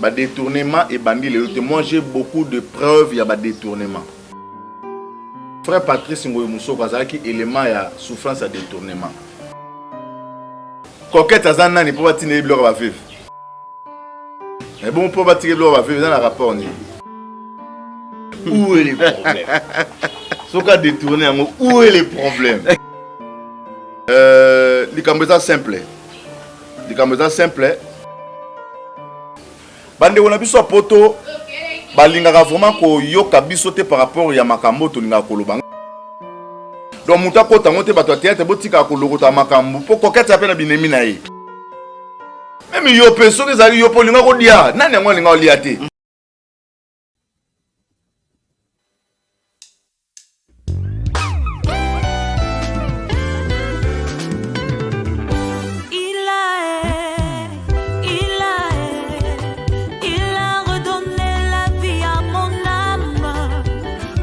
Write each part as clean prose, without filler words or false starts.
Ba detournement ebandi lelo te. Moi j'ai beaucoup de preuves ya ba detournement. Frère Patrice Ngoyi Musoko azalaki element ya souffrance ya detournement. Coquette aza nani mpo batinda ye biloko ya ba veuve? Mais bon mpo batika biloko ya ba veuve eza na rapport nini? Où est le problème? Soki a détourné yango, où est le problème? Likambo eza simple. Likambo eza simple. Bandeko na biso ya poto balingaka vraiment koyoka biso te par rapport ya makambo tolingaka koloba. Donc moto akota yango te, bato ya théâtre botikaka kolokota makambo mpo Coquette ape na binemi na ye. Meme yo mpe soki ezali yo mpe olinga kolia, nani yango alinga kolia te? Il a redonné la vie à mon âme.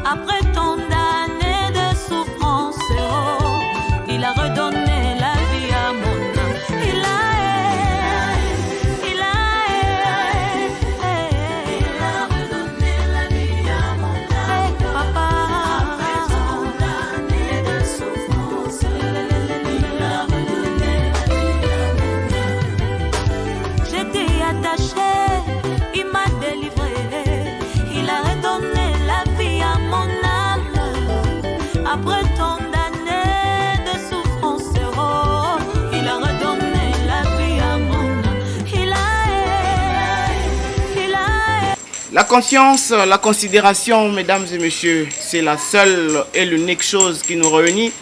Après tant d'années de souffrance, oh, il a redonné la vie à mon âme. Il a, il a, il a redonné la vie à mon âme. Papa, après tant d'années de souffrance, il a redonné la vie à mon âme. J'étais attaché, il m'a délivré. Il a redonné la vie à mon âme. Après tant d'années de souffrance, oh, il a redonné la vie à mon âme. Il a, il a. La conscience, la considération, mesdames et messieurs, c'est la seule et l'unique chose qui nous réunit.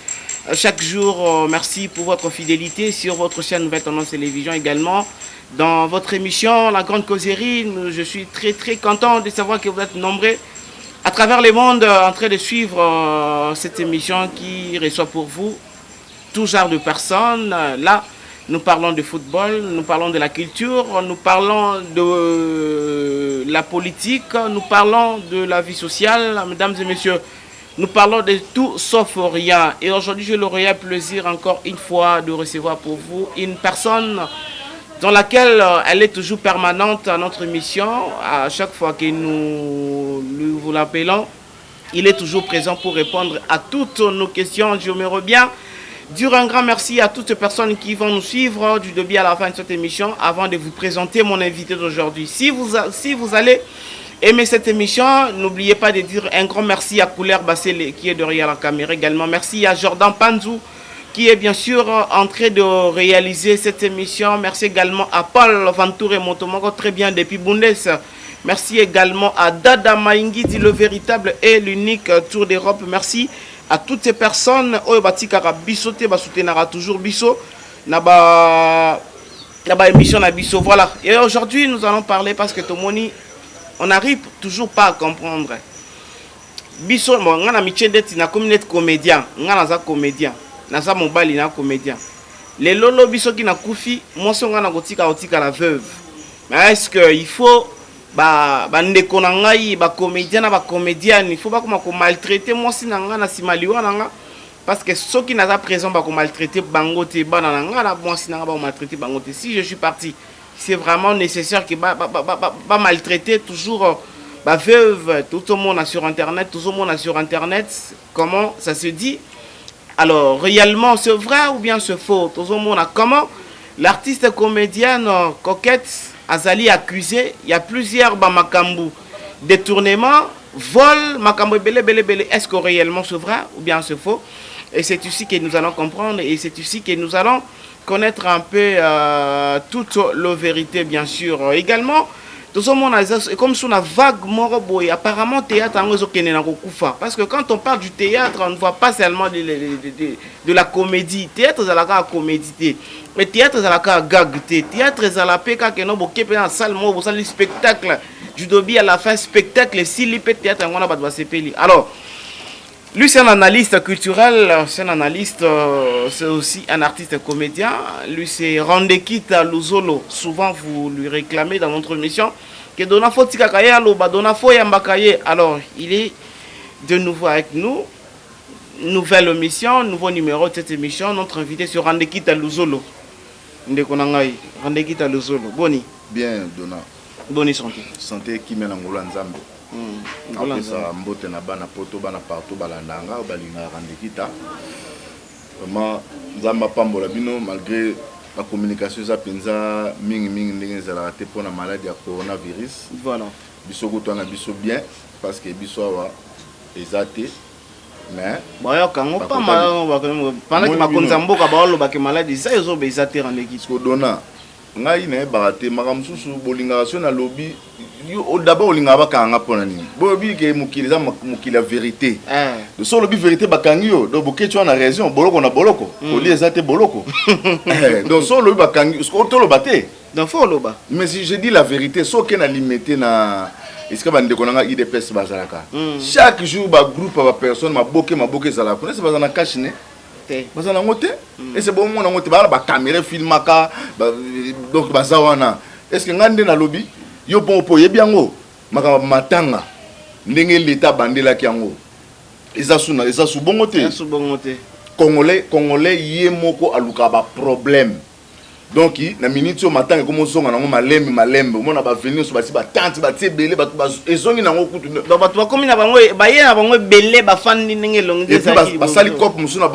Chaque jour, merci pour votre fidélité sur votre chaîne Nouvelle Tendance Télévision également. Dans votre émission, La Grande Causerie, je suis très très content de savoir que vous êtes nombreux à travers le monde en train de suivre cette émission qui reçoit pour vous tout genre de personnes. Là, nous parlons de football, nous parlons de la culture, nous parlons de la politique, nous parlons de la vie sociale, mesdames et messieurs. Nous parlons de tout sauf rien. Et aujourd'hui, j'ai le réel plaisir encore une fois de recevoir pour vous une personne dans laquelle elle est toujours permanente à notre émission. À chaque fois que nous vous l'appelons, il est toujours présent pour répondre à toutes nos questions. Je me reviens. Dire un grand merci à toutes les personnes qui vont nous suivre du début à la fin de cette émission avant de vous présenter mon invité d'aujourd'hui. Si vous allez aimer cette émission, n'oubliez pas de dire un grand merci à Couleur Bassele qui est derrière la caméra également. Merci à Jordan Panzou qui est bien sûr en train de réaliser cette émission. Merci également à Paul Ventour et Motomoko, très bien depuis Bundes. Merci également à Dada Maingidi, le véritable et l'unique Tour d'Europe. Merci à toutes ces personnes. Oyo batikaka biso te, basoutenara toujours biso na ba émission na biso. Voilà. Et aujourd'hui, nous allons parler parce que tomoni, on n'arrive toujours pas à comprendre. Biso, bon, nga na mitie ndeti na komi net comédien. Nga naza comédien. Naza mobali na comédien. Lelo lobi soki na kufi, mwasi nga na kotika kotika la veuve. Mais est-ce que il faut ba ndeko na ngai, ba comédien na ba comédienne, il faut ba koma ko maltraiter mwasi na nga na sima liwa na nga? Parce que soki naza présent ba ko maltraiter bango te, bana na nga na mwasi na nga ba ko maltraiter bango te. Si je suis parti, c'est vraiment nécessaire que ba maltraiter toujours ba veuve, tout le monde sur internet, tout le monde sur internet, comment ça se dit? Alors, réellement, c'est vrai ou bien c'est faux? Tout le monde a comment l'artiste comédienne Coquette Azali accusée, il y a plusieurs bamakambu, détournement, vol, makambo belé belé belé. Est-ce que réellement c'est vrai ou bien c'est faux? Et c'est ici que nous allons comprendre et c'est ici que nous allons connaître un peu toute la vérité, bien sûr. Également, tout le monde a, comme si on a vague mort boy, apparemment théâtre en réseau qui n'est pas kufa. Parce que quand on parle du théâtre, on ne voit pas seulement de la comédie. Théâtre, c'est la comédie. Mais théâtre, c'est la gag. Théâtre, c'est la PK qui est dans la salle, moi, vous le spectacle. Du début à la fin, spectacle, si le théâtre, on a pas de CPL. Alors, lui, c'est un analyste culturel, c'est un analyste, c'est aussi un artiste comédien. Lui, c'est Randekita Luzolo. Souvent, vous lui réclamez dans notre émission que Dona Fo Tikakaye Aloba, Dona Fo Yambakaye. Alors, il est de nouveau avec nous. Nouvelle émission, nouveau numéro de cette émission. Notre invité sur Randekita Luzolo. Ndeko na ngai, Randekita Luzolo. Boni. Bien, Dona. Boni santé? Santé kimia na ngolu ya Nzambe. Napesa mbote na bana poto, bana partout balanda nga, balingaka Ndekita. Vraiment Nzambe apambola bino malgré ba communication eza mpenza mingimingi ndenge ezalaka te mpona maladie ya coronavirus. Voilà. Biso kutu na biso bien parce que biso awa eza te, mais Bayoka yango pamba pendant bakonzi ya mboka baolobaka maladie eza, ezoba eza te, Randekita. Dona, ngai nayebaka te makambo mosusu bolingaka. So nalobi yo d'abord olingaka bakanga mpona nini? Boyobi ke mokili eza mokili ya vérité. So olobi vérité, bakangi yo. Donc boketi wana raison, boloko na boloko, kolia eza te, boloko. Donc so olobi, bakangi, toloba te. Donc faut oloba. Mais si je dis la vérité, soki na limete na esika bandeko na nga UDPS bazalaka, chaque jour bagroupe ya bapersone, maboke maboke ezalaka kuna. Ese baza na cache-nez? Te. Baza nango te. Ese bomona yango te? Baa na bacaméra filmaka. Donc baza wana. Est ce que ngai nde nalobi yo mpo mpo oyebi yango? Makambo matanga, ndenge leta abandelaki yango, eza su eza su bongo te. Su bongo te. Congolais, congolais ye moko alukaka baproblème. Donc na miniti oyo matanga ekomi ozonga nango malembe malembe. Omona baveni nyonso basi batante batie ebele, bato ezongi nango kutu. Donc bato bakomi na bango, baye na bango ebele, bafandi ndenge elongi. Et puis basali cope mosusu na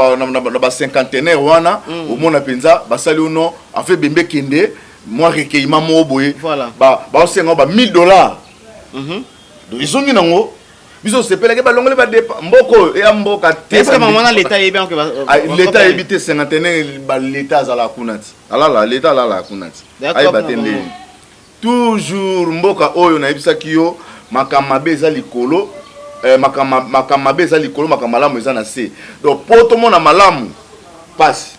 bacinquantenaire wana. Omona mpenza basali ono afe bembe kende mwa recueillement moko boye. Baosenga ba 1000 $. Donc ezongi nango. Biso osepelaki balongoli badepa mboka oyo eya mboka te. Wana leta ayebi? Leta ayebi te. Cinquantenaire, baleta azalaka kuna ti alala, leta alalaka kuna ti ayeba te ndeni. Toujours mboka oyo nayebisaki yo, makambo mabe eza likolo, makambo mabe eza likolo, makambo malamu eza na se. Donc po tomona malamu, pasi.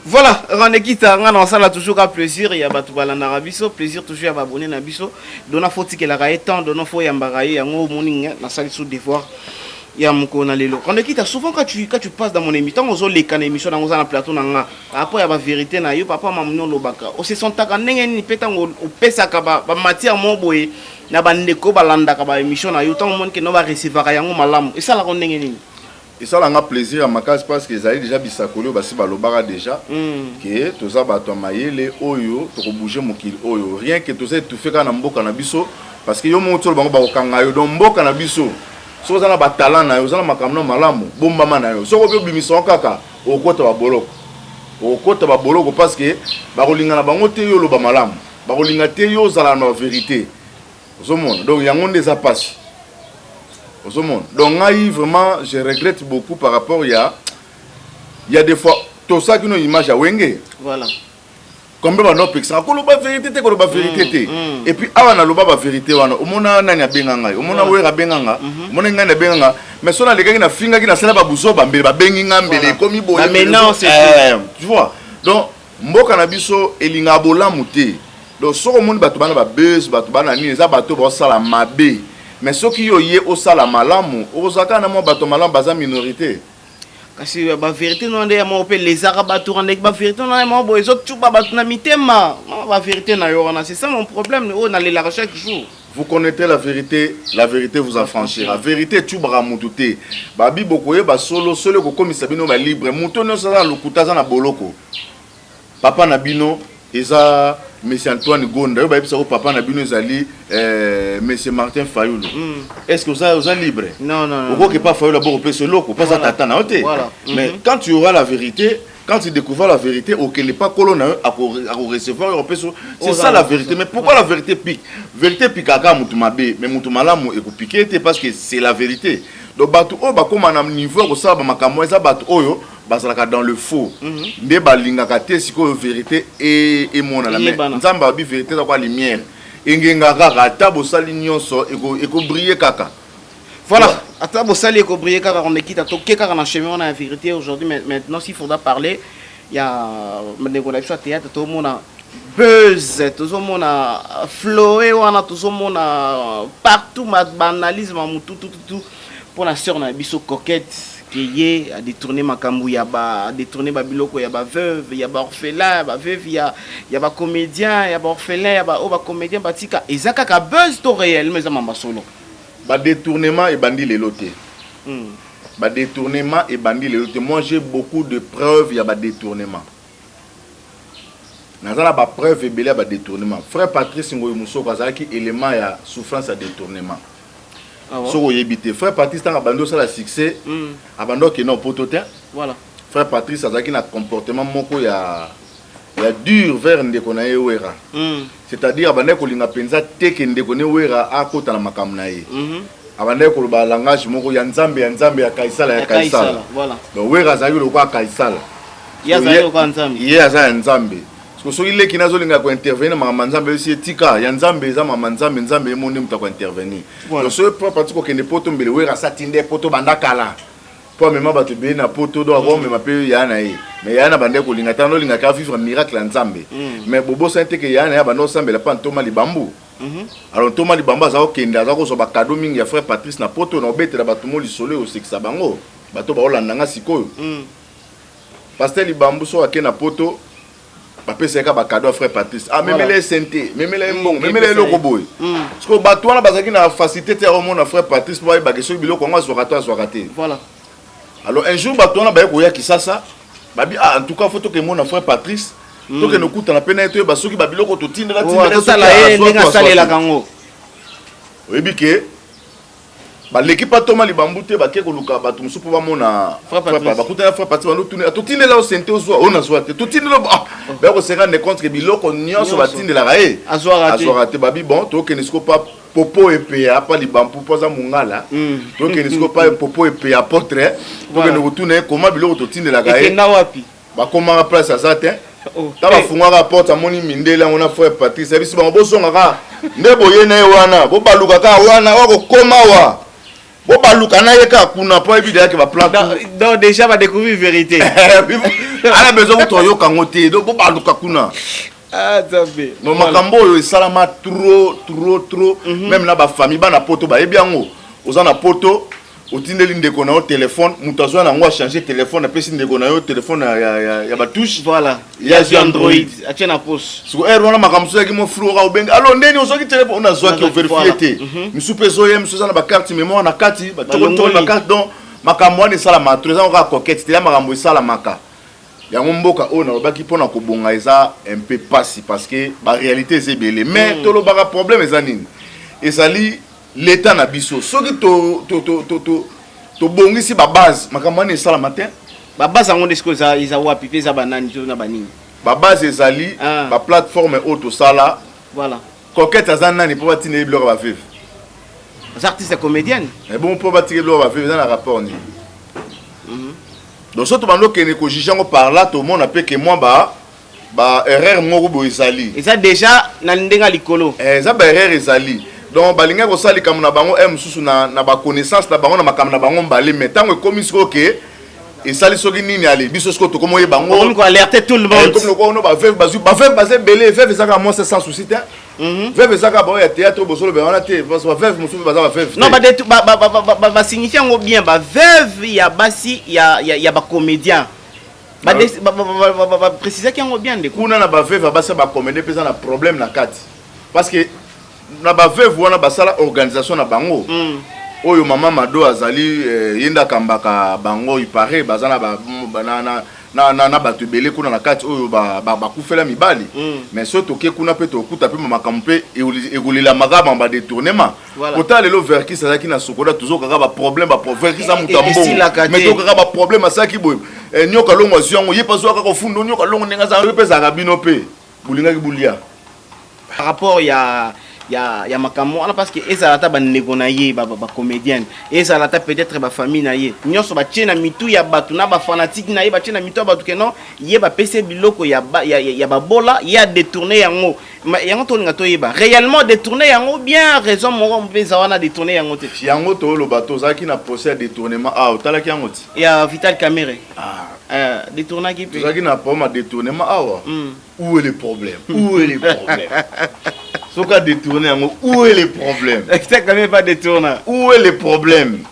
Voilà, Randekita, nga na osala toujours ka plaisir ya bato balandaka biso, plaisir toujours ya baabonné na biso. Dona fo tikelaka ye temps, dona fo yambaka ye. Yango omoni nga nasali sous devoir ya mokolo na lelo. Randekita, souvent quand tu passes dans mon émission, ntango ozoleka na émission nango, oza na plateau na nga, par rapport ya bavérité na yo, papa mamoni olobaka, osesentaka ndenge nini? Mpe ntango opesaka bamatière moko boye na bandeko balandaka baémission na yo, ntango omoni ke no barecevaka yango malamu, esalaka ndenge nini? Esalanga plaisir ya makasi parce que ezali déjà bisakoli oyo basi balobaka déjà ke toza bato ya mayele oyo tokobouge mokili oyo. Rien que toza étouffé kaka na mboka na biso, parce que yo moko tolo bango bakokanga yo. Donc mboka na biso, soki oza na batalent na yo, oza na makambo na malamu, bombama na yo. Soki obi obimisa ngo kaka, okokota baboloko, okokota baboloko, parce que bakolinga na bango te yo oloba malamu, bakolinga te yo ozala na bavérité. Ozomona? Donc yango nde eza mpasi, ozomona? Donc ngai vraiment je regrette beaucoup par rapport ya des fois tosalaki no image ya Wenge. Combien bando opekisaka koloba vérité te, koloba vérité te? Et puis awa naloba bavérité wana, omona nani abenga ngai? Omona Wera abenga nga? Omona ngai nabenga nga? Mais so nalekaki, nafingaki, nasala babuzoba, mbele babengi nga, mbele ekomi boye. Tu vois? Donc mboka na biso elingaka bolamu te. Donc soki omoni bato bana babese, bato bana nini, eza bato baosala mabe. Mais soki yo ye osala malamu, okozala kaka na mwa bato malamu, baza minorité. Kasi bavérité no nde ya moko mpe lezaka bato randeki. Bavérité no ya moko boye ezotuba bato na mitema. Bavérité na yo wana, c'est ça mon problème oyo nalelaka chaque jour. Vous connaîtrez la vérité, la vérité vous affranchira. Vérité etubaka mutu te. Babi bokoyeba solo, solo ekokomisa bino balibre. Moto nyonso aza na lokuta aza na boloko. Papa na bino eza monsieur Antoine Gonda, oyo bayebisako papa na bino ezali monsieur Martin Fayulu. Est ce que oza libre? Non, non, non. Okoki pa Fayulu abokopesa eloko mpo aza tata na yo te. Mais quand tu auras la vérité, quand tu découvres la vérité, okende pa kolo na yo, akorecevoir yo, opesa. C'est ça la vérité. Mais pourquoi la vérité pique? Vérité piquaka mutu mabe, mais mutu malamu ekopike te, parce que c'est la vérité. Donc bato oyo bakóma na niveau ya kosala bamakambo, eza bato oyo bazalaka dans le faux nde balingaka te sikoyo vérité emonana. Mais Nzambe alobi vérité eza kwa lumière, engenga kaka. Ata bosali nyonso, ekobrille kaka. Voilà, ata bosali, ekobrille kaka. On ekita, toke kaka na chemin wana ya vérité aujourd'hui. Mais maintenant, s'il faudra parler ya ndeko na biso ya théâtre, tomona buzz, tozomona floe wana, tozomona partout baanalyse mamutu tututu mpona sœur na biso Coquette, ke ye adétourné makambo ya ba adétourné babiloko ya baveuve, ya baorphelin, baveuve ya bacomédien, ya baorphelin, ya ba oyo bacomédien batika. Eza kaka buzz to réellement eza mamba solo? Badétournement ebandi lelo te. Badétournement ebandi lelo te. Moi, j'ai beaucoup de preuves ya badétournement. Naza na bapreuve ebele ya badétournement. Frère Patrice Ngoyi Mosoko azalaki élément ya souffrance ya détournement. Ah bon? Soki oyebi te, frère Patrice, ntango abandi osala succès, abandi okende opoto te. Frère Patrice azalaki na comportement moko ya dur vers ndeko na ye Wera. C'est-à-dire abandaki kolinga mpenza te ke ndeko ne Wera akota na makambo na ye. Abandaki koloba langage moko ya Nzambe, ya Nzambe, ya Kaisala, ya Ya Kaisala. Kaisala, voilà. Donc Wera azalaki lokola Kaisala. Ye azalaki lokola Nzambe. Ye aza ya Nzambe. Parce que soki leki nazolinga kointervenir na makambo ya Nzambe, esi etika ya Nzambe, eza makambo ya Nzambe, Nzambe ye mo nde moto akointervenir. Donc soki po parti kokende poto, mbele Wera asa tinde poto banda kala, mpo amema bato ebele na poto. Donc akomema mpe ya na ye, mais ya na bande kolinga te, olingaka vivre miracle ya Nzambe. Mais bobosani te ke ya na ye abanda osambela mpa Ntoma Libambu. Alors Ntoma Libambu aza kokende, aza kozwa bacadeau mingi ya frère Patrice na poto. Na obetela bato mo lisolo osekisa bango, bato baolanda nga sikoyo. Pasteur Libambu, soki ake na poto, bapesa ye kaka bacadeau ya frère Patrice. Ah, memela ye sente, memela ye mbongo, memela ye eloko boye. Parce que bato wana bazalaki na facilité te ya komona frère Patrice mpo bayebake soki biloko yango azwaka to azwaka te. Alors un jour, bato wana baye koya Kisasa, babi: "Ah, en tout cas, faut tokemona frère Patrice, tokende okutana mpe na ye, toyeba soki babiloko totindela tindela." Totala ye ndenge asalelaka yango. Oyebi ke baleki pa Toma Libambu te, bake koluka bato mosusu mpo bamona. Frère Patrice. Bakutana frère Patrice, bando totindela yo sente, ozwa oyo nazwa te, totindela. Ah, baya kose rendre compte ke biloko nyonso Nyonso. batindelaka ye, Azwaka te. Azwaka te. Babi: "Bon, tokende siko pa Popo Epeya, pa Libampu, mpo aza mongala. Tokende siko pa Popo Epeya, apôtre, tokende kotuna ye koma biloko totindelaka ye." Ekenda wapi? Bakomaka place, aza te. Oh. Ta bafungwaka porte, amoni mindele yango na frère Patrice. Ayebisi bango: "Bozongaka nde boye na ye wana, bobaluka kaka wana, oyo kokoma wa, bobaluka na ye kaka kuna," mpo ayebi deyake baplan. Donc déjà badécouvrir vérité. Ana besoin kutu oyoka yango te, donc bobaluka kuna. Ah, Nzambe. Donc makambo oyo esalama trop, trop, trop, même na bafamille. Bana poto bayebi yango. Oza na poto, otindeli ndeko na yo telefone, moto azwa nango, achange telefone, apesi ndeko na yo telefone ya batouche. Ya azwi Android, atie na poche. Siko heure wana makambo mosusu ezalaki mo flou. Oka obengi: "Alo, ndeni ozwaki telefone?" "Nazwaki." Nazwaki, Ovérifier te. Misu mpe ezoya, misu eza na bacarte mémoire na kati, Balongoli. batokotoli bacarte. Donc makambo wana esalamaka trop, eza kaka coquette te, ya makambo esalamaka yango. Mboka oyo nalobaki mpona kobonga eza un peu pasi, parce que baréalité eza ebele. Mais tolobaka, problème eza nini? Ezali l'état na biso. Soki tobongisi babase, makambo wana esalama te. Babase yango nde sikoyo eza wapi mpe eza banani to na banini? Babase ezali baplateforme oyo tosala. Coquette aza nani mpo batinda ye biloko ya baveuve? Aza artiste ya comédienne. Bon, mpo batika biloko ya baveuve, eza na rapport nini? Donc so tobandi okende kojuger yango par là, tomona mpe ke mwa ba erreur moko boye ezali. Eza déjà na ndenge ya likolo. Eza baerreur ezali. Donc balingaki kosala likambo na bango e mosusu na baconnaissance na bango, na makambo na bango mbale. Mais ntango ekomi sikoyo ke esali soki nini, ale biso sikoyo tokomi oyeba yango. Okomi koalerte tout le monde. Comme lokola ono baveuve bazwi, baveuve baza ebele. Veuve ezaka mwasi sans souci te. Veuve ezaka baoyo ya théâtre oyo bozolobela wana te, parce que baveuve mosusu baza baveuve. Non, basignifie yango bien: baveuve ya basi ya bacomédien. Baprécisaki yango bien, ndeko. Kuna na baveuve ya basi ya bacomédien mpe eza na problème na kati, parce que na baveuve wana basala organisation na bango. Oyo mama Mado azali, ye nde akambaka bango. Ipare baza na, ba, na, na, na, na, na bato ebele kuna na kati oyo bakufela mibali. Mais soki toke kuna mpe, tokuta mpe makambo mpe ekolelamaka, ba badétournement. Kotala lelo, Verkis azalaki na Sokoda, tozokaka baproblème. Verkis aza moto ya mbongo. Esilaka Mais te. tokaka baproblème, asalaki boye. Nyoka Longo azwi yango, ye mpe azwaka kofunda Nyoka Longo ndenge aza. Ye mpe ezalaka, bino mpe bolingaki bolia. Par rapport ya makambo wana, parce que ezala ata bandeko na ye bacomédienne, ezala ata peut-être bafamille na ye nyonso, batie na mitu ya bato na bafanatike na ye, batie na mitu ya bato ke non, ye bapesi ye biloko ya babola, ye adétourne yango. Yango tolinga toyeba réellement détourne yango bien, raison moko mpe eza wana détourne yango te. Yango toloba, tozalaki na procès ya détournement. Ah, otalaki yango ti? Ya Vital Kamerhe. Ah. Détournaki mpe. Tozalaki na problème ya détournement awa. Où est le problème? Où est le problème? Soki adétourne yango, où est le problème? Vital Kamerhe pas détourna. Où est le problème?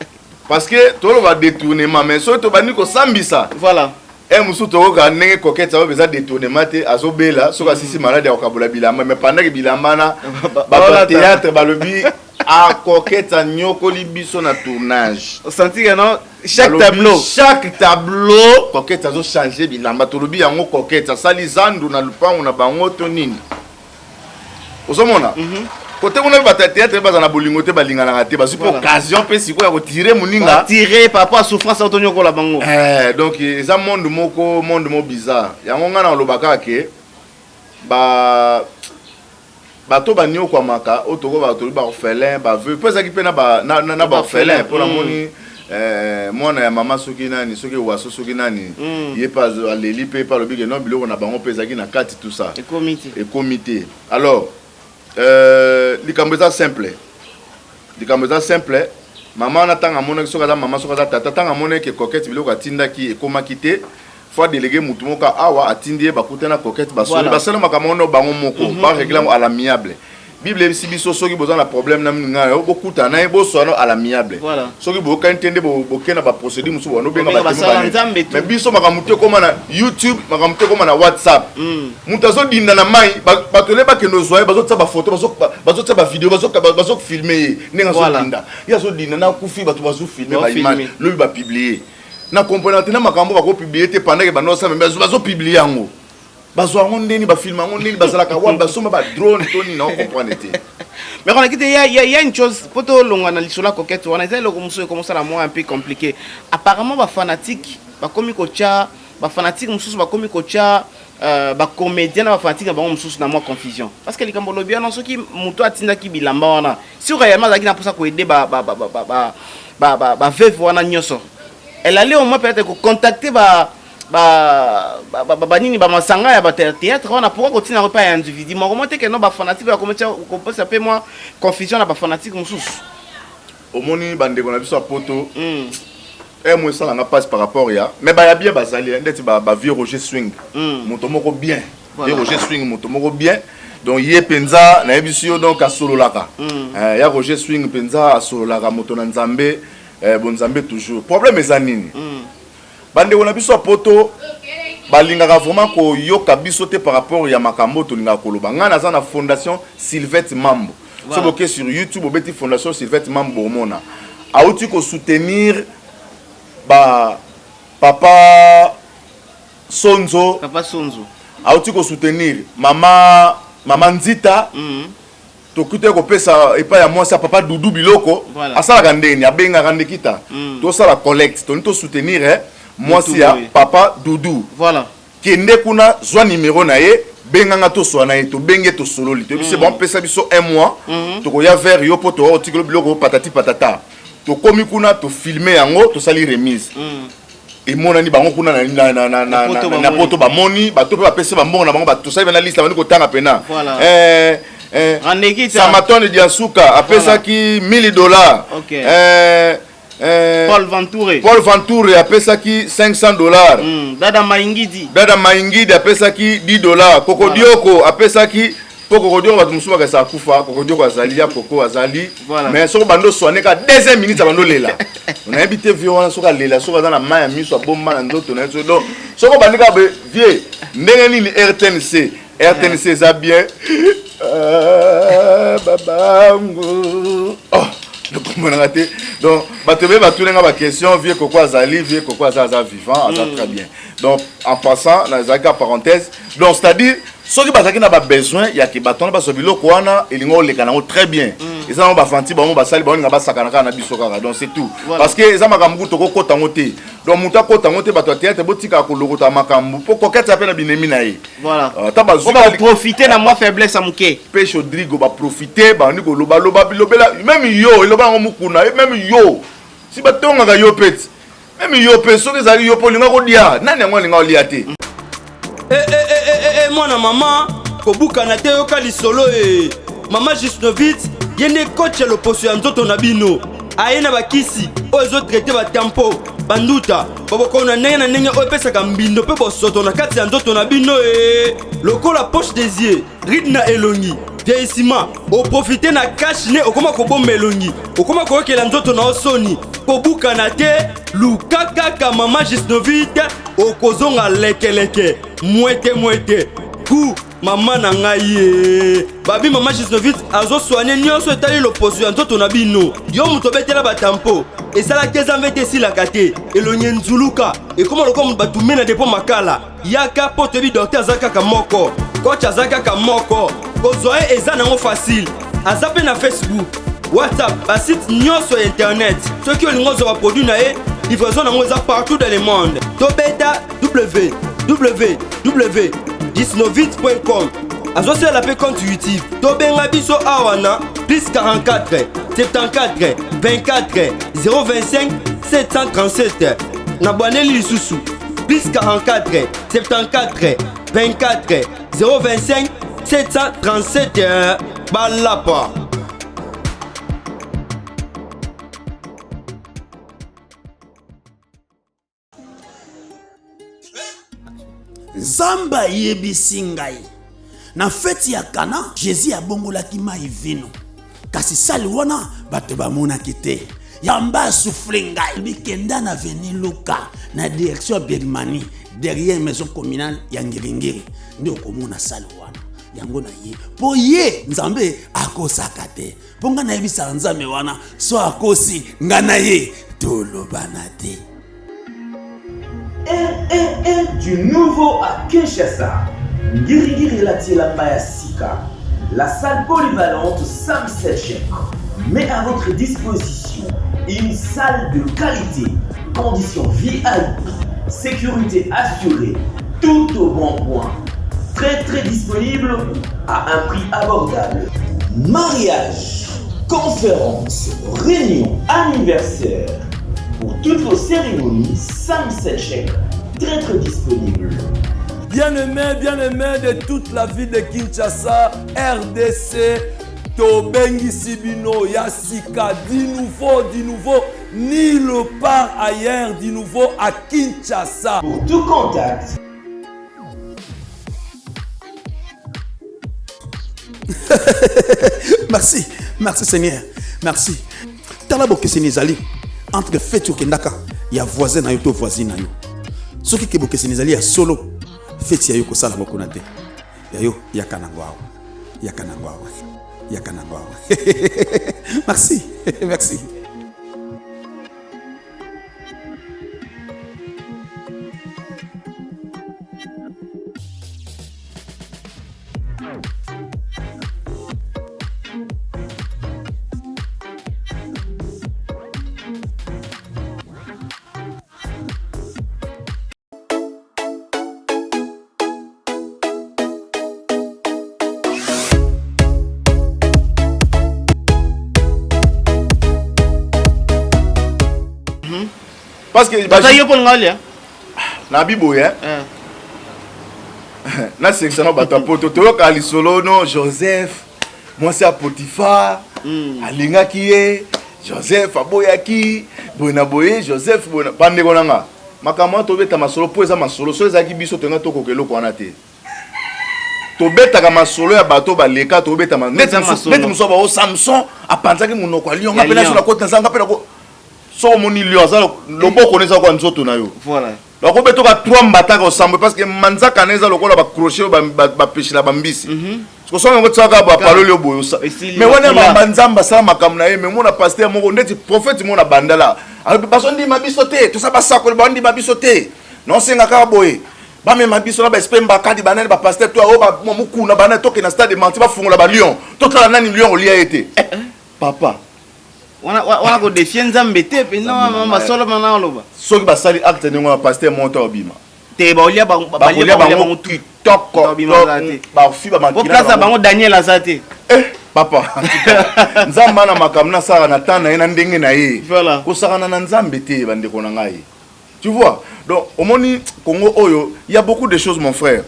Parce que toloba détournement, mais soki tobandi kosambisa, e mosusu tokoka ndenge Coquette oyo eza détournement te. Azobela, soki asisi maladi ya kokabola bilamba, mais pendant ke bilamba na bato ya théâtre balobi: "A Coquette anyokoli biso na tournage." Osenti ke non. Chaque Balobi, tableau. Chaque tableau, Coquette azo changer bilamba. Tolobi yango, Coquette asali zandu na lupango na bango to nini? Ozomona kote kuna mpe bato ya théâtre baza na bolingo te, balinganaka te, bazwi mpe occasion mpe sikoyo ya kotire moninga. Tirer par rapport à souffrance otonyokola bango. Donc eza monde moko, monde moko bizarre. Yango ngai na olobaka ke ba bato baniokwamaka oyo toko tolobi baorphelin, baveuve, mpo ezalaki mpe na baorphelin, mpo namoni mwana ya mama soki nani, soki waso, soki nani, ye mpe aleli mpe alobi ke non, biloko na bango mpe ezalaki na kati, tout ça. Ekomi te. Ekomi te. Alors likambo eza simple, likambo eza simple. Mama wana, ntango amonaki, soki aza mama, soki aza tata, ntango amonaki ke Coquette biloko atindaki ekomaki te, faut adéléguer mutu moko awa, atindi ye, bakutana Coquette, basoli, basala makambo wana bango moko, barégler yango à l'amiable. Bible eyebisi biso, soki boza na problème na moninga yo, bokutana na ye, boswana à l'amiable. Soki boyokani te, nde boke na baprocédure mosusu, bwana obenga Bobenga batémoin basala banene. Nzambe tu. Mais biso makambo te ekóma na YouTube, makambo te ekóma na WhatsApp. Moto azodinda na mai, bato ele bakende ozwa ye, bazotia bafoto, bazotia bavideo, bazofilmer ye ndenge azodinda. Ye azodinda na akufi, bato bazofilmer Bazofilme. baimage, lobi bapublier. Na comprendre te na makambo bakopublier te pendant ke bando osala, mais bazopublier yango, bazwa yango ndeni, bafilmer yango ndeni, bazalaka wapi, basomba badrone to nini? Na comprendre te. Mais on a quitté, il y a une chose, po tolongwa na lisolo ya Coquette wana, eza eloko mosusu ekomosala mwa un peu compliqué. Apparemment bafanatique bakomi kotya, bafanatique mosusu bakomi kotya bacomédien na bafanatique na bango mosusu na mwa confusion, parce que likambo olobi wana, soki moto atindaki bilamba wana, si réellement azalaki na mposa koaider baveuve wana nyonso, elle allait au moins peut-être kocontacter ba ba ba- ba- banini, bamasanga ya bato ya théâtre wana. Pourquoi kotina yango epai ya individu moko mo te ke no bafanatique bakometia kopesa mpe mwa confusion na bafanatique mosusu? Omoni, bandeko na biso ya poto, mo esalanga mpasi par rapport ya, mais baya bien bazali, ndeti bavieux Roger Swing, moto moko bien. Vieux Roger Swing, moto moko bien. Donc ye mpenza nayebisi yo, donc asololaka. Ya Roger Swing mpenza asololaka, moto na Nzambe, bonzambe toujours. Problème eza nini? Bandeko na biso ya poto balingaka vraiment koyoka biso te par rapport ya makambo oyo tolingaka koloba. Ngai naza na Fondation Sylvette Mambo. So boke sur YouTube, obeti Fondation Sylvette Mambo, omona auti kosoutenir ba papa Sonzo. Papa Sonzo. Auti kosoutenir mama Nzita. Tokuti kopesa epai ya mwasi ya papa Dudu biloko. Asalaka ndeni, abengaka ndekita, tosala collecte, toni tosoutenir mwasi ya boye. papa Dudu. Kende kuna, zwa nimero na ye, benganga, toswa na ye, tobenge, tosololi, toyebi se bampesa biso un mois, tokoya vers yo mpo toya kotikela biloko, patati patata. Tokomi kuna, tofilmer yango, tosali remise. Emonani bango kuna Na poto. na Bamoni. poto bamoni, bato mpe bapesi bambongo na bango, bato tosali pena liste, bandi kotanga pena. Randekita. Samatone Diasuka apesaki 1000 $. Paul Ventoure. Paul Ventoure apesaki 500 $. Dada Maingidi. Dada Maingidi apesaki 10 $. Kokodioko apesaki, mpo Kokodioko, bato mosusu bakasa akufa, Kokodioko azali, ya Koko azali. Mais soki bando soigne ka deuxième minute, abando lela, nayebi te vieux wana soki alela, soki aza na mai ya miso, abomba na nzoto na ye. Donc soki obandi kaka boye, vieux, ndenge nini RTNC, RTNC eza bien. Ah, babangu, oh, nakomonaka te. Donc bato ebele batunenga baquestion, vieux Koko azali, vieux Koko aza vivant, aza très bien. Donc en passant, nazalaki ka parenthèse. Donc c'est à dire, soki bazalaki na babesoin ya ke bato wana bazwa biloko wana, elingi oleka nango très bien. Eza nango bafanti bango basali, baolinga basakana kaka na biso kaka. Donc c'est tout. Parce que eza makambo kutu tokokota yango te. Donc moto akota yango te. Bato ya théâtre, botikaka kolokota makambo, mpo Coquette ape na binemi na ye. Ata bazwi Baprofite na mwa faiblesse ya moke. Mpe Rodrigo baprofite, bandi kolobaloba, bilobela. Même yo eloba yango mokuna, même yo si batongaka yo mpe ti, même yo mpe soki ezali yo mpe olinga kolia nani, yango alinga olia te. Eh, eh, eh, eh, eh, mwana mama, kobukana te, yoka lisolo e. Mama Jusnovit, ye nde coach ya loposo ya nzoto na bino. Aye na bakisi oyo ezotraiter batampo, banduta, babokono na ndenge na ndenge oyo epesaka mbindo mpe bosoto na kati ya nzoto na bino e, lokola poche des yeux, ride na elongi, vieillissement. Oprofite na cache-nez, okoma kobomba elongi, okoma koyokela nzoto na yo soni. Kobukana te, luka kaka mama Jusnovit, okozonga lekeleke, mwete mwete ku. Mama na ngai ye babi mama Gisnovit azosoigne nyonso etali loposo ya nzoto na bino. Yo moto obetela batampo esalaki eza mvete esilaka te, elongi enzuluka ekoma lokola moto batumbe na depo makala. Yaka mpo toyebi docteur aza kaka moko, coach aza kaka moko, kozwa ye eza nango facile. Aza mpe na Facebook, WhatsApp, basite nyonso ya internet. Soki olingi ozwa baproduit na ye, livraison nango eza partout dans le monde. Tobeta www.disnovit.com. Azosalela mpe compte YouTube. Tobenga biso awa na plus 44 74 24 025 737. Na bwaneli lisusu plus 44 74 24 025 737. Balapa. Nzambe ayebisi ngai na feti ya Kana, Jesus abongolaki mai vino, kasi sali wana bato bamonaki te. Yamba asouffle ngai bikenda na avenue Luka na direction ya Birmanie, derrière maison communale ya Ngiringiri, nde okomona sali wana yango na ye, mpo ye Nzambe akosaka te, mpo ngai nayebisaka Nzambe wana so akosi ngai na ye tolobana te. RRR du nouveau à Kinshasa. Ngiri-ngiri elati elamba ya sika. La salle polyvalente Sam Selchek met à votre disposition une salle de qualité, conditions VIP, sécurité assurée, tout au bon point. Très très disponible à un prix abordable. Mariage, conférence, réunion, anniversaire. Pour toutes vos cérémonies, Sam Selchek, très très disponible. Bien-aimés, bien-aimés de toute la ville de Kinshasa, RDC, tobengisi bino ya sika, du nouveau, du nouveau, nulle part ailleurs, du nouveau à Kinshasa. Pour tout contact. Merci, merci Seigneur, merci. Tala bokeseni ezali entre feti okendaka ya voisin na yo to voisine na yo. Soki ke bokeseni ezali ya solo, feti ya yo kosala yango kuna te. Ya yo yaka nango awa, yaka nango awa, yaka nango awa. Merci, merci. Parce que Baza yo mpo nga olia. Na biboye, hein? Nasekisa na bato ya poto, toyoka lisolo no Joseph, mwasi ya Potiphar, alingaki ye, Joseph aboyaki, boye na boye, Joseph boye na bandeko na nga. Makambo wana tobeta masolo mpo eza masolo, so ezalaki biso tolinga tokoka eloko wana te. Tobetaka masolo ya bato baleka, tobeta Eza masolo. neti mosusu bao Samson apanzaki monoko ya lion, nga Ya mpe naso lion. nakoti na zanga mpe nako so omoni lion aza loboko na eza kwa nzoto na yo. Voilà. Bakobetoka 3 mbataka osambwe parce que manzaka na eza lokola ba crochet oyo bapeshela bambisi. Kosala yango tiaka ba parole oyo boye osa. Esili Mais wana makila. mamba Nzambe asala makambo na ye, mais mona pasteur moko ndeti prophète moko na bandala. Alobi bazondima biso te, toza basakoli bandima biso te. Naosenga kaka boye. Bamema biso na ba esprit mbakadi banani ba pasteur to oyo ba mukuna banani tokende na stade de martyr bafungola ba lion. Totala nani lion olia ye te. Eh, papa. Wana wana ko défier Nzambe te mpenza masolo mana oloba. Soki basali acte ndenge wana pasteur moko to obima. Te baolia bango Bakolia bango kitoko. Babima za te. Bafi ba Po makila. place ya bango Daniel aza te. Eh, papa. Nzambe na makambo na sala na temps na ye na ndenge na ye. Voilà. Kosakana na Nzambe te bandeko na ngai. Tu vois? Donc omoni Congo oyo, il y a beaucoup de choses mon frère.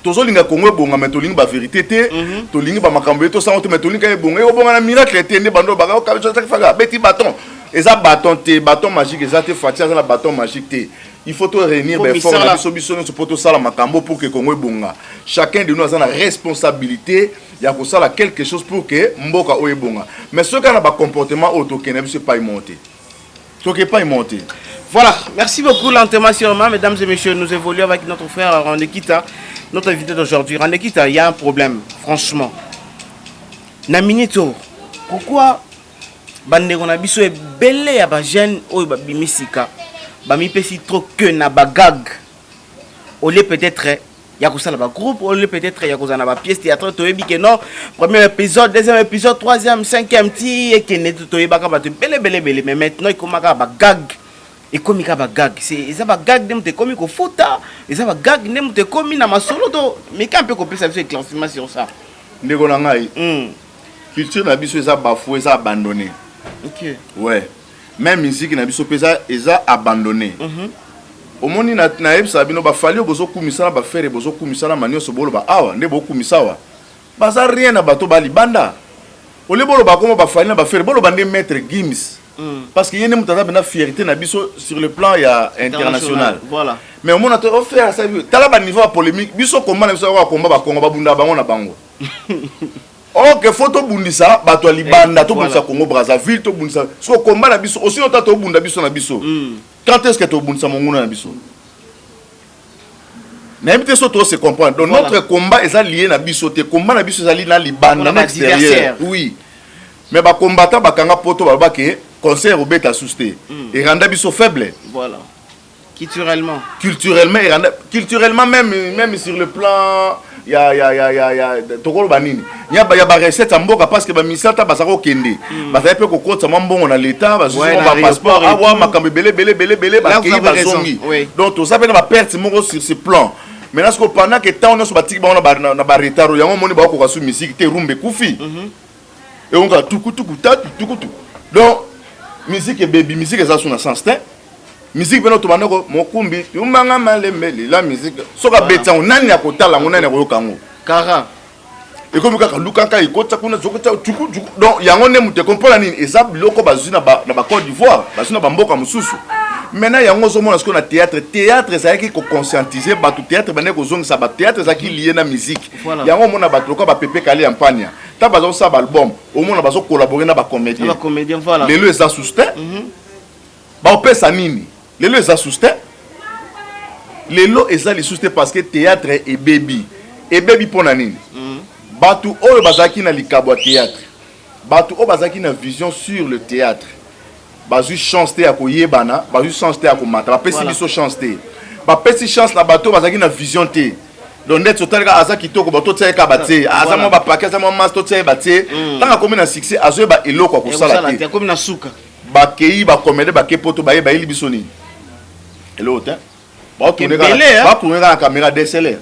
Tozolinga Congo ebonga mais tolingi ba vérité te, tolingi ba makambo ye tosango te mais tolingi kaka ebonga. Ebonga na miracle te nde bando baka okabiso faka beti bâton. Eza bâton te, bâton magique eza te, Fatshi aza na bâton magique te. Il faut to réunir Faut ba effort na misala. biso biso nyonso po tosala makambo pour que Congo ebonga. Chacun de nous aza na responsabilité ya kosala quelque chose pour que mboka oyo ebonga. Mais soki ana ba comportement oyo tokende biso epai moko te. Toke epai moko te. Voilà, merci beaucoup lentement sûrement, mesdames et messieurs, nous évoluons avec notre frère Randekita. notre invité d'aujourd'hui. Randekita, il y a un problème, franchement. Na minute oyo, pourquoi bandeko na biso ebele ya bajeune oyo babimi sika bamipesi trop que na bagag au lieu peut-être ya kosala bagroupe, au lieu peut-être ya kozala na bapièce théâtre? Toyebi ke non, premier épisode, deuxième épisode, troisième, cinquième, ti ekende, toyebaka bato ebele ebele ebele. Mais maintenant ekomaka bagag, ekomi kaka bagag. Eza bagag nde moto ekomi kofuta, eza bagag nde moto ekomi na masolo. To meka mpe kopesa biso éclaircissement sur ça. Ndeko na ngai, culture na biso eza bafoué, eza abandonné. Ouais, même musique na biso mpe eza abandonné. Omoni, nayebisaka bino, baFally oyo bozokumisa na baFerre, bozokumisa na manyonso, boloba awa nde bokumisa awa, baza rien na bato balibanda. Olie boloba komo baFally na baFerre, boloba nde Maître Gims, parce que ye nde moto aza mpenza fierté na biso sur le plan ya international. Mais omona to oFerre asali, tala baniveau ya polémique. Biso komba na biso kaka komba bakongo babunda bango na bango. Ok, faut tobundisa bato ya libanda, tobundisa Congo Brazzaville, tobundisa siko komba na biso osi ota tobunda biso na biso. Quand est ce que tobundisa monguna na biso? Nayebi te so tose comprendre. Donc notre combat eza lié na biso te, combat na biso ezali na libanda, na extérieur. Oui, mais bacombattant bakanga poto, baloba ke concert obeta susu te, eranda biso faible. Voilà, culturellement. Culturellement, eranda culturellement, même sur le plan ya tokoloba nini, ya barecette ya mboka, parce que bamisi ata bazala kokende, bazali mpe kokotisa mwa mbongo na l'état, bazwi bapasseport awa, makambo ebele ebele ebele ebele, bakei bazongi. Donc toza mpe na baperte moko sur ce plan. Maintenant siko, pendant que ntango nyonso batiki bango na baretard, yango omoni bakokoka su musique te, rumba ekufi, ekonga tukutuku tatu tukutu. Donc musique ebebi, musique eza su na sens te. Musique mpena tobanda ko mokumbi tumbanga malembe lila, musique soki abeti yango, nani akotala yango? Nani akoyoka yango? Kara. Ekomi kaka lukaka ekota kuna, zokota tuku tuku. Donc yango nde moto ekompona nini, eza biloko bazwi na baCôte d'Ivoire, bazwi na bamboka mosusu. Maintenant yango ozomona sikoyo na théâtre. Théâtre ezalaki koconscientiser bato, théâtre bandeki kozongisa bato, théâtre ezalaki lié na musique. Yango omona bato lokola baPepe Kale ya Mpania, ntango baza kosala baalbum, omona bazocollaborer na bacomédien. Lelo eza susu te. Baopesa nini? Lelo eza susu te, lelo eza lisusu te, parce que théâtre ebebi. Ebebi mpo na nini? Bato oyo bazalaki na likabo ya théâtre, bato oyo bazalaki na vision sur le théâtre, bazwi chance te ya koyebana, bazwi chance te ya komata. Bapesi biso chance te, bapesi chance na bato oyo bazalaki na vision te. Donc ndeti otalika, aza kitoko, bato totia ye kaka, batie, aza mwa bapake, aza mwa masi, totia ye, batie. Ntango akomi na succès, azoyeba eloko ya kosala te. Akomi na suka. Bakei bacomédie, bake poto, baye, bayeli biso nini? Eloko te. Ebele, hein? Batourne kaka na caméra DSLR.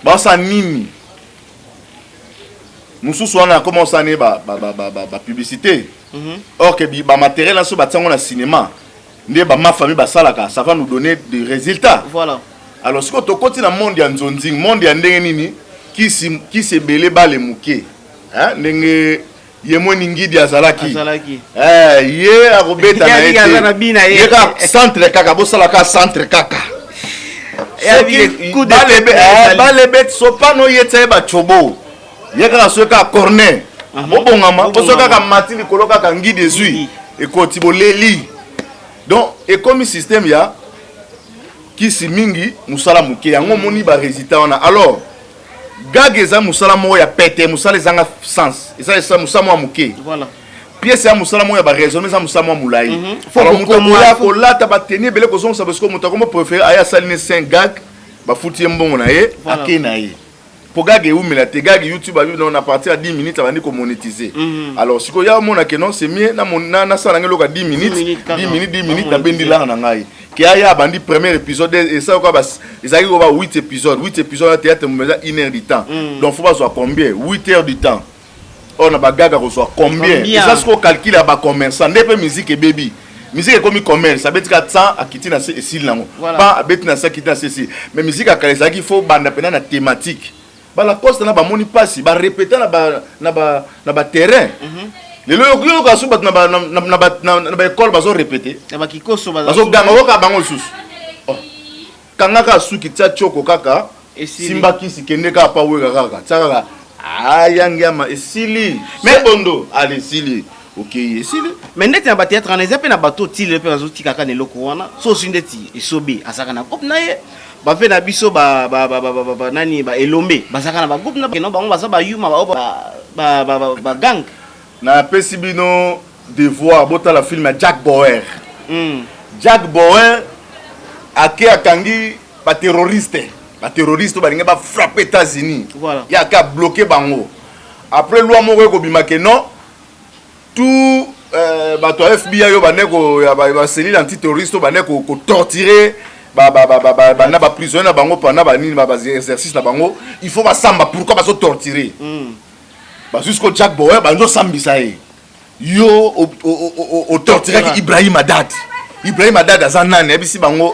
Basala nini mosusu wana? Akoma osala ne bapublicité, or que bamatériel nyonso batia yango na cinéma nde bama famille basalaka, ça va nous donner des résultats. Alors sikoyo tokoti na monde ya nzonzing, monde ya ndenge nini? Kisi kisi ebele, bale moke. Hein? Ndenge ye mweni ngidi azalaki. Azalaki. Eh, ye akobeta na ye Ye aza na bi na ye. Ye kaka centre, kaka bosala kaka centre kaka. Soki coup de tête ezali. Balebe sopano, ye tia ye bacobo, ye kaka soki kaka corner, bobongama po soki kaka mati likolo, kaka ngidi ezwi, ekoti, boleli. Donc ekomi système ya kisi mingi, mosala moke. Yango omoni barésultat wana. Alors gag eza mosala moko ya pete, mosala ezanga sens, eza mosala moko ya moke. Pièce ya mosala moko ya baraisonnement, eza mosala moko molai. Faut Alors moto kokoma, akoya kolata bateni ebele, kozongisa bosiko, moto akomo préféré aye asali ne 5 gag, bafuti ye mbongo na ye, ake na ye, po gag ewumela te. Gag YouTube abi non, à partir ya 10 minutes abandi komonétiser. Alors sikoyo ya omona ke non, c'est mieux nasala ngai eloko ya 10 minutes. 10 minutes kaka. 10 minutes, 10 minutes, Bamonétiser. Nabendi langa na ngai ke aya abandi premier épisode, esala koka ezalaki koba 8 épisode. 8 épisode ya théâtre eza 1 heure du temps. Donc faut bazwa combien? 8 heures du temps oyo na bagaga kozwa combien? Combien? Eza sikoyo calcul ya bacommerçant nde mpe musique ebebi. Musique ekomi commerce, abeti ka 100, akiti na se, esili nango. Pa abeti na se, akiti na se, esili. Mais musique ya kala ezalaki faut banda mpena na thématique. Balacoste na bamoni mpasi, barépéta na baterrain. Lelo yoka so bato na baekole bazorépéter. Na bakikoso. Bazoganga, oyoka bango lisusu. Oh. Kanga kaka suki, tia tioko kaka. Esili. Simba kisi, kende kaka pa weka kaka, tia kaka ayangiama, esili. Mais bondo ale, esili, okei, esili. Mais ndeti na bathéâtre wana, eza mpe na bato otile mpe bazotika kaka na eloko wana. So ozwi ndeti Esobe, azalaka na groupe na ye. Bafe na biso ba ba ba ba ba ba nani ba elombe bazaka na ba groupe na bango, bango baza ba yuma ba ba ba ba ba gang. Napesi bino devoir, botala film ya Jack Bauer. Jack Bauer ake akangi ba terroriste, ba terroriste balingi ba frapper États-Unis. Voilà. Ye ake abloquer bango. Après loi moko ekobima ke non, tout bato ya FBI oyo bande ko ya ba cellule antiterroriste oyo bande ko torturer ba ba ba ba banda ba prisonnier na bango pendant ba nini ba exercice na bango, il faut basamba pourquoi bazo torturer. Ba jusqu'au Jack Bauer banzo sambisa ye. Yo o torturaki Ibrahim Haddad. Ibrahim Haddad aza nani? Ayebisi bango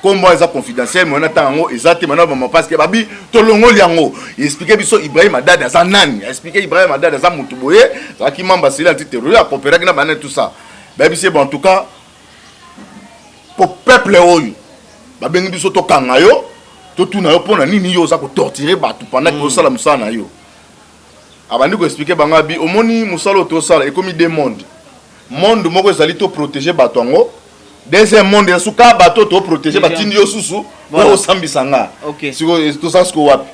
kombo eza confidentiel, mona tanga yango eza te mana mama parce que babi tolongoli yango. Expliquer biso Ibrahim Haddad aza nani? Expliquer Ibrahim Haddad aza mutu boye, azalaki membre ya cellule antiterroriste, akopéraki na bana tout ça. Bayebisi bon en tout cas po peuple oyo babengi biso tokanga yo, totuna yo mpona nini yo oza kotorturer bato pendant que osala mosala na yo. Abandi koexpliquer bango, abi omoni mosala oyo tosala ekomi deux monde. Monde moko ezali toprotéger bato yango, deuxième monde eza suka bato toprotéger batindi yo susu po osambisa nga. Sikoyo tosala sikoyo wapi?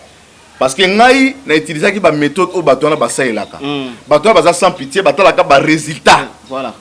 Parce que ngai na utilisaki baméthode oyo bato wana basalelaka. Bato wana baza sans pitié, batalaka barésultat. Voilà.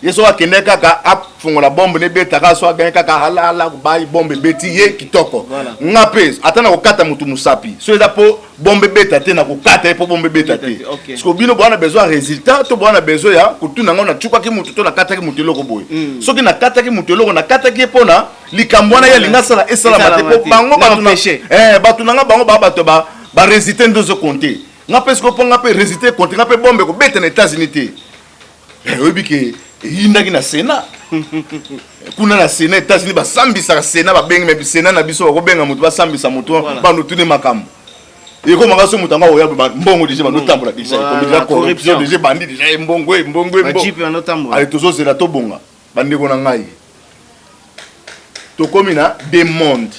Ye soki akende kaka afongola bombe nebetaka, so aganye kaka halala bai bombe ebeti ye kitoko. Nga mpe ata na kokata motu mosapi, so eza mpo bombe ebeta te, na kokata ye mpo bombe ebeta te. Siko bino boza na besoin ya résultat to boza na besoin ya kotuna ngo nacukaki motu to nakataki motu eloko boye? Soki nakataki motu eloko, nakataki ye mpona likambo wana ye alingi asala esalama te, mpo bango bato na nga bango baa bato barésultat nde ozocompter. Nga mpe sikoyo mpo nga mpe résultat ecompter, nga mpe bombe kobeta na États-Unis te. Oyebi ke eyindaki na Sénat kuna, na Sénat États-Unis basambisaka Sénat, babengi me Sénat na biso bakobenga moto basambisa moto, bando tuni makambo ekomaka so moto yango akoya mbongo déjà bandotambola déjà, ekomi déjà corruption déjà ebandi déjà, embongo embongo. Ale tozozela tobonga. Bandeko na ngai, tokomi na deux mondes.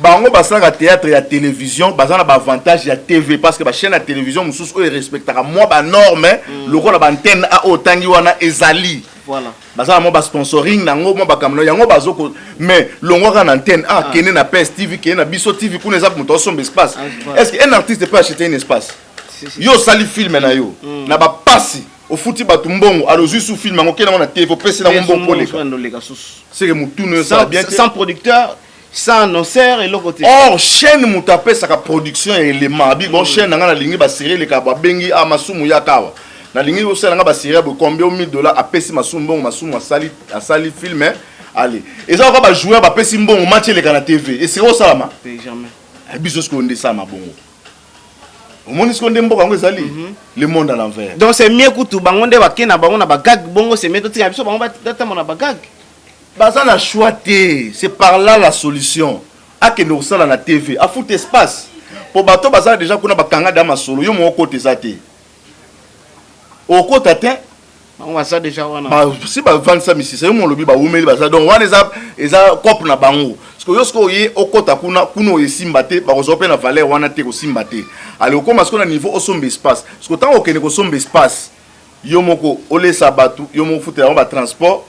Bango basalaka théâtre ya télévision, baza na baavantage ya TV parce que bachaîne ya télévision mosusu oyo erespectaka mwa banorme lokola baantenne a oyo otangi wana ezali. Baza na mwa basponsoring nango, mwa bakambo yango bazoko. Mais longwaka na antenne a, kende na PS TV, kende na Biso TV, kuna eza moto asomba espace. Est ce que un artiste peut acheter un espace? Yo osali film na yo na bapasi, ofuti bato mbongo, alors ozwi su film yango, okende yango na TV, opesi nango mbongo poleka, seke motunu osala bien te. Sans producteur, sans annonceur, eloko te. Or chaîne moto apesaka production ya élément abi bon, chaîne na ngai nalingi basérie eleka, babengi a Masumu, yaka awa, nalingi osala nga basérie ya boye, combien? 1000 $. Apesi Masumu mbongo, Masumu asali, asali film. Ale eza kaka bajoueur bapesi mbongo, match eleka na TV, esika osalama. Biso sikoyo nde esalama bongo. Omoni sikoyo nde mboka yango ezali le monde à l'envers. Donc c'est mieux kutu bango nde bake na bango na bagag bongo, c'est mieux totika biso bango batambo na bagag. Baza na choix te, c'est par là la solution. Akende kosala na TV, afuta espace mpo bato bazala déjà kuna, bakanga da masolo. Yo moko kota eza te, okota te. Bango baza déjà wana. Si bavandisa misisa, yo molobi bawumeli baza, donc wana eza cope na bango. Sikoyo yo sikoyo oye okota kuna, kuna oyo esimba te, bakozwa mpe na valeur wana te, kosimba te. Ale okóma sikoyo na niveau osomba espace. Sikoyo ntango okende kosomba espace, yo moko olesa bato, yo moko futela yango batransport.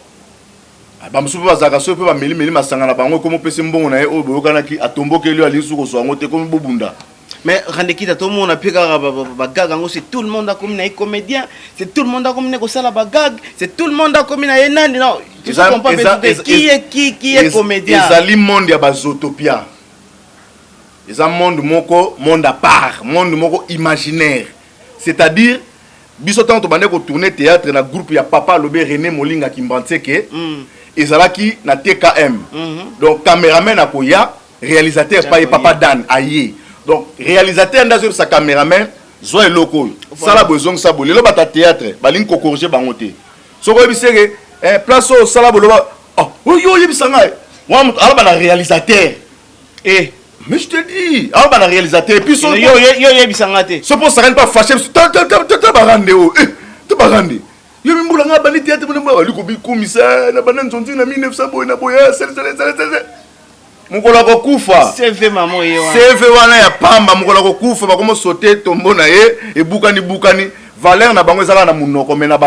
Bamosusu mpe bazalaka soki mpe bamelimeli masanga na bango, ekomi opesi mbongo na ye oyo boyokanaki, atombokeli yo, alingi suki kozwa yango te, ekomi bobunda. Mais Randekita, tomona mpe kaka bagag yango, c'est tout le monde akomi na ye comédien, c'est tout le monde akomi na kosala bagag, c'est tout le monde akomi na ye nani. Non, tu comprends qui est qui est comédien? Ezali monde ya bazotopia, eza monde moko, monde à part, monde moko imaginaire. C'est-à-dire biso ntango tobandaki kotourner théâtre na groupe ya papa alobe René Molinga Kimbantieke, ezalaki na TKM. Donc caméraman akoya, réalisateur pa ye papa Dan aye. Donc réalisateur nde azoyebisa caméraman: zwa eloko oyo, sala boye, ezongisa boye. Lelo bato ya théâtre balingi kocorriger bango te. Soki oyebisi eke place oyo osala boye, loba oyo oyebisa ngai wana, moto alaba na réalisateur. Mais je te dis, aloba na réalisateur et puis yo oyebisa nga te. So mpo osakani mpe afâcher, ta barande oyo, to barande yo mimbula nga bandi théâtre mona bali kobikumisa na banda nzonzi na 1900 boye na boye, sele sele sele sele. Mokolo akokufa, CV mama ye wana. CV wana ya pamba. Mokolo akokufa, bakomosote tombo na ye ebukani bukani. Valeur na bango ezalaka na monoko, me na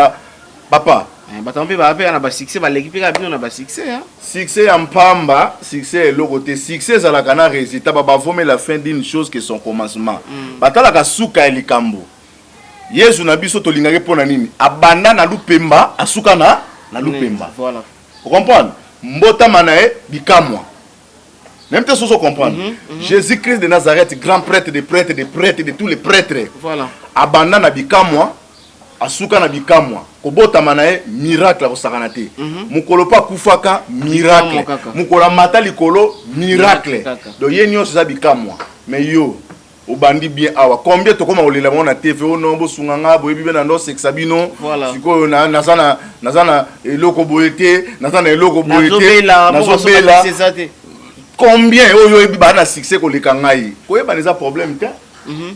papa. Eh, bato yango mpe baa mpe na basuccès, baleki mpe kaka bino na basuccès, hein. Succès ya mpamba, succès ya eloko te. Succès ezalaka na résultat. Babavome la fin d'une chose que son commencement. Batalaka suka ya likambo. Yesu na biso tolingaki mpo na nini? Abanda na lupemba, asuka na lupemba. Voilà. Ocomprendre? Mbotama na ye bikamwa, même te soso comprendre. Jésus Christ de Nazareth, grand prêtre de prêtre de prêtre de tous les prêtres. Voilà. Abanda na bikamwa, asuka na bikamwa. Kobotama na ye, miracle akosakana te. Mokolo mpo akufaka, miracle. Bikamwa kaka. Mokolo amata likolo, miracle. Miracle kaka. Donc ye nyonso eza bikamwa. Mais yo obandi bien awa, combien tokóma kolela bango na TV? O non, bosunga nga, boyebi mpe na ndo osekisa bino. Voilà. Sikoyo naza na eloko boye te, naza na eloko boye te. Nazobela. Nazobela. Eza te. Combien oyo oyebi baa na succès koleka ngai? Koyebana eza problème te.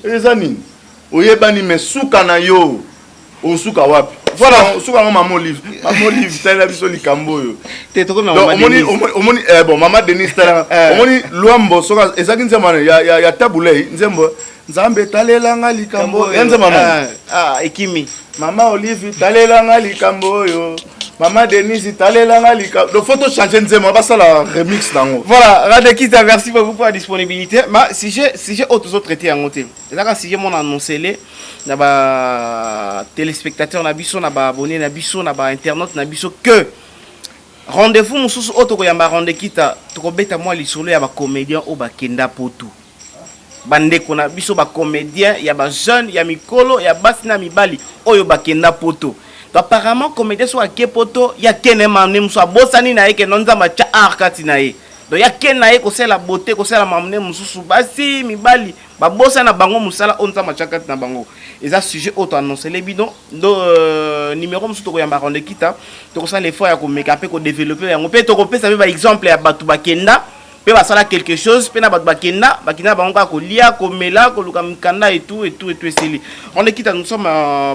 Eza nini? Oyebani, mais suka na yo, osuka wapi? Voilà. Suka yango. Mama Olive, Mama Olive, talela biso likambo oyo. Te, tokomi na Donc, Mama omoni Denise. Omoni, bon, Mama Denise, tala. Omoni Lwambo, soki ezalaki nzembo wana ya Tabulei, nzembo "Nzambe talelanga likambo" ya nzembo wana. Ah, ah, ekimi. Mama Olive, talelanga likambo oyo. Mama Denise, talelanga likambo. Donc faut tochange nzembo, basala remix nango. Voilà, Radekita, merci beaucoup pour la disponibilité. Ma sujet autre autres traité en côté. Là, sujet mon annoncé les na ba téléspectateurs na biso, na ba abonnés na biso, na ba internautes na biso que rendez-vous mususu oyo tokoyamba Randekita, tokobeta mwa lisolo ya bacomédien oyo bakenda poto. Bandeko na biso bacomédien ya bajeune, ya mikolo, ya basi na mibali oyo bakenda poto. To apparemment comédien so ake poto, ya kene mamne mosusu abosani na ye ke no Nzambe atya art kati na ye. Donc ya kene na ye kosala beauté, kosala mamne mosusu, basi mibali babosani na bango mosala oyo Nzambe atya kati na bango. Eza sujet oyo toannoncele bino ndo numéro mosusu tokoyamba Randekita, tokosala effort ya komeka mpe kodévelopper yango, mpe tokopesa mpe baexemple ya bato bakenda mpe basala quelque chose, mpe na bato bakenda bango kaka kolia, komela, koluka mikanda et tout et tout et tout, esili. Randekita, nous sommes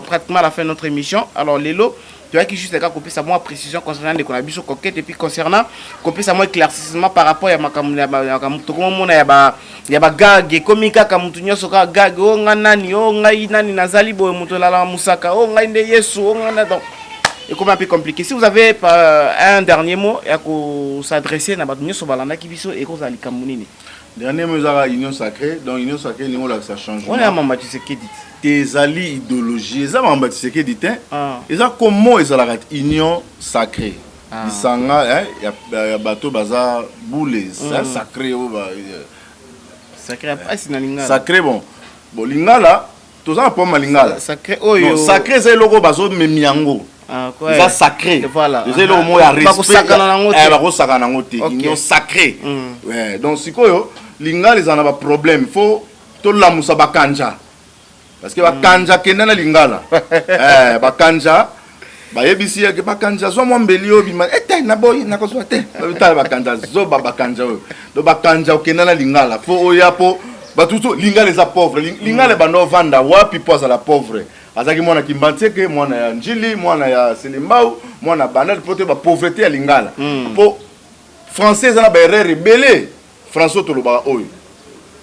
pratiquement à la fin de notre émission. Alors lelo toyaki juste kaka kopesa mwa précision concernant ndeko na biso Coquette et puis concernant kopesa mwa éclaircissement par rapport ya makambo ya makambo tokomomona ya bagag. Ekomi kaka motu nyonso kaka gag: "O nga nani, o ngai nani, nazali boye, moto elalaka mosaka, o ngai nde Yesu, o ngai na." Donc ekomi un peu compliqué. Si vous avez un dernier mot ya kos'adresser na bato nyonso balandaki biso, ekozala likambo nini? Dernier mot ezaka union sacrée. Donc union sacrée elingi olakisa changement. Wana ya mama Tshisekedi. Te, ezali idéologie, eza makambo ya Tshisekedi te. Ah. Eza komo ezalaka union sacrée. Ah. Lisanga ya bato baza bule sacré oyo Sacré ya pasi na lingala. Sacré, bon, lingala toza na problème ya lingala. Sacré oyo. Non, sacré eza eloko oyo bazomemi yango. Ah, quoi. Eza sacré. Voilà. Eza eloko moko ya respect. Bakosakana nango te. Bakosakana nango te. Union sacré. Ouais, donc sikoyo lingala ezala na baproblème, faut tolamusa bakanja, parce que bakanja kenda na lingala. Bakanja bayebisi yeke bakanja zwa mwa mbeli oyo bima ete naboyi, nakozwa te. Tala bakanja zoba, bakanja oyo. Donc bakanja okenda na lingala, faut oya po bato so lingala eza pauvre. Lingala ebanda ovanda wapi mpo azala pauvre? Azalaki mwana Kimbanseke, mwana ya Njili, mwana ya Selembau, mwana ya Bandal, mpo te bapauvreté ya lingala. Mpo français eza na baerreur ebele. Français oyo tolobaka oyo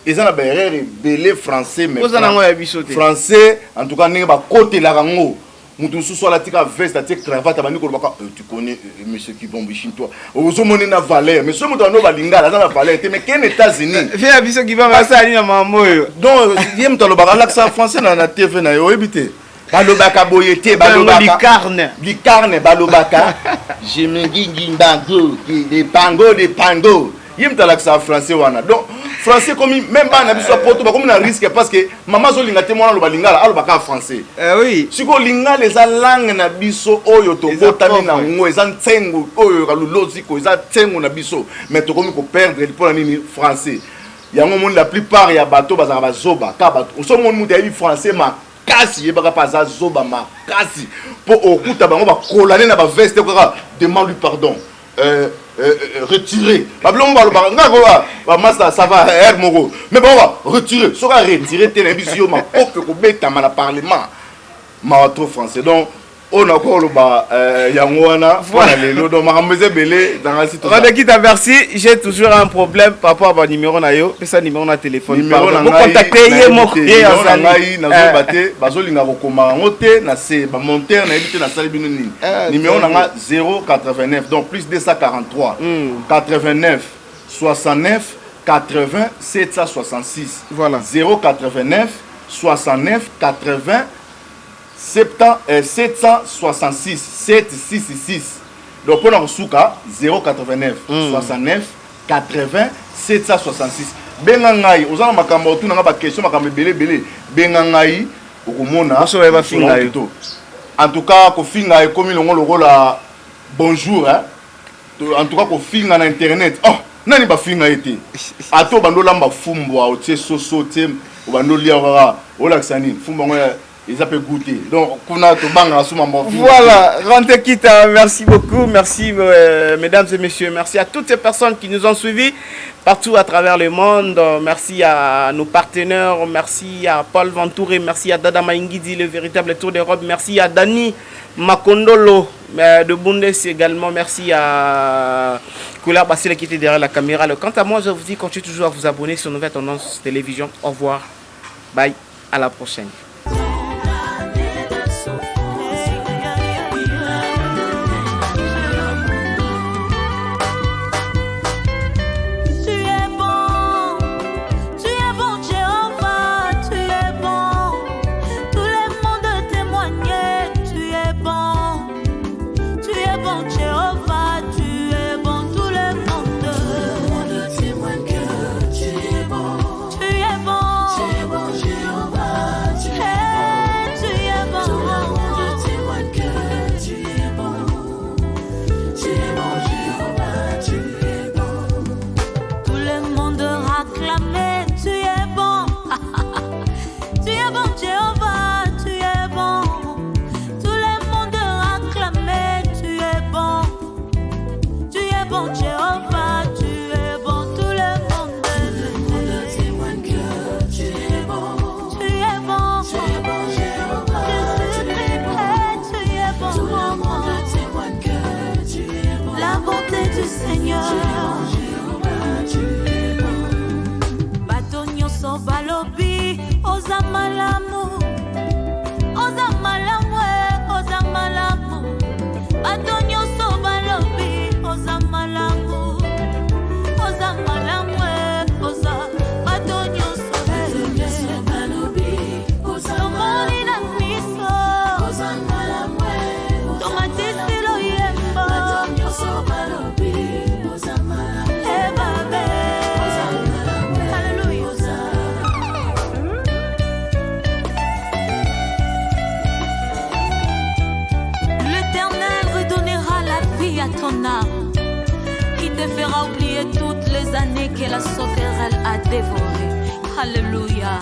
eza na baerreur ebele, français, mais Oza nango ya biso te. Français en tout cas, ndenge bakotelaka yango, moto mosusu alatika veste, atie cravate, abandi kolobaka: "Tu connais, monsieur Kibombi toi." Ozomoni na valeur, mais soki moto ando balingala aza na valeur te. Mais kene États-Unis. Vie ya biso Kibamba asala nini na makambo oyo? Donc ye moto alobaka, alakisa français na TV na ye, oyebi te, balobaka boye te. Balobaka licarne. Licarne, balobaka je me ngingimbango de pango de pango. Ye moto alakisaka français wana. Donc français komi même bana na biso ya poto bakomi na risque, parce que mama azolinga te mwana aloba lingala, alobaka français. Eh oui. Sikoyo lingala eza langue na biso oyo tobotami pauvre. Nango eza ntsengo oyo kaluloziko, eza ntsengo na biso, mais tokomi koperdre mpona nini? Français yango. Omoni la plupart ya bato bazalaka bazoba ka bato. Osomoni moto ayebi français makasi, yebaka mpe aza zoba makasi, mpo okuta bango bakolane na baveste kaka: "Demande lui pardon, retirer." Babiloko balobaka nga ko bamasa, ça va aire moko, mais bango ba retirer. Soki aretire te, nayebi si yo makofi kobetama na parlement. Mawa trop, français. Donc Oyo nakoki koloba euh, yango wana mpona lelo. Donc makambo eza ebele nanga si toza- Radekita, merci. J'ai toujours un problème par rapport à mon numéro na yo. Pesa numéro na téléphone. Numéro na Pardon. ngai Contacter ye nayebi moko te. ye Numéro na azali. ngai nazoyeba te, bazolinga kokoma yango te na se bamontere, nayebi te nasali bino nini. Eh, Numéro na très nga 089, donc plus 243 89 69 80 766. Voilà. 089 69 80 70, 766 766. Donc mpona kosuka 089 69 80 766, benga ngai. Oza na makambo, otuna nga baquestion, makambo ebele ebele, benga ngai, okomona. Baso baye bafinga yo. Plutôt. En tout cas kofinga ekomi longo lokola bonjour, hein? En tout cas kofinga na internet, oh, nani bafinga ye te? Ata obandi olamba fumbwa, otie soso, otie, obandi olia kaka, olakisa nini fumbwa yango eza mpe goût te. Donc kuna tobangaka suma. Voilà, Rente Kita, merci beaucoup. Merci, mesdames et messieurs. Merci à toutes ces personnes qui nous ont suivis partout à travers le monde. Merci à nos partenaires. Merci à Paul Ventouré. Merci à Dada Maingidi, le véritable tour d'Europe. Merci à Dani Makondolo de Bundes également. Merci à Couleur Basile qui était derrière la caméra. Quant à moi, je vous dis, continuez toujours à vous abonner sur Nouvelle Tendance Télévision. Au revoir. Bye. À la prochaine. Condamné de souffrance, il a redonné la vie à Tu es bon, tu es bon Jéhovah, tu es bon. Tout le monde témoigne, tu es bon. Tu es bon Jéhovah, tu es bon. Tout le monde, Le monde témoigne que tu es bon. Tu es bon. Tu es bon, Jéhovah, tu es Eh, tu es bon. Tout le bon. monde témoigne que tu es bon. Tu es bon, Jéhovah, tu es bon. Tout le monde réclamait, tu es bon. Tu es bon, Jéhovah, tu es bon. Tout le monde réclamait, tu es bon. Tu es bon, Jéhovah, tu es bon. Tout le monde, Le monde témoigne que tu es bon. Tu es bon. Tu es bon, Jéhovah, tu es bon. Eh, tu es bon. Tout le monde témoigne que tu es bon. La bonté du Seigneur. Tu es bon, Jéhovah, tu es bon. Bato nyonso balobi oza malamu, oza malamu e, oza malamu. Bato nyonso balobi oza malamu, oza malamu e, oza bato nyonso e. Nyonso balobi oza Tomoni na malamu. miso. Oza malamu, oza Tomatisi loyembo. Bato nyonso balobi oza malamu. Ebabe. Oza malamu, Alléluia. oza. L'Éternel redonnera la vie à ton âme. Il te fera oublier toutes les années que la sauterelle a dévorées. Alléluia.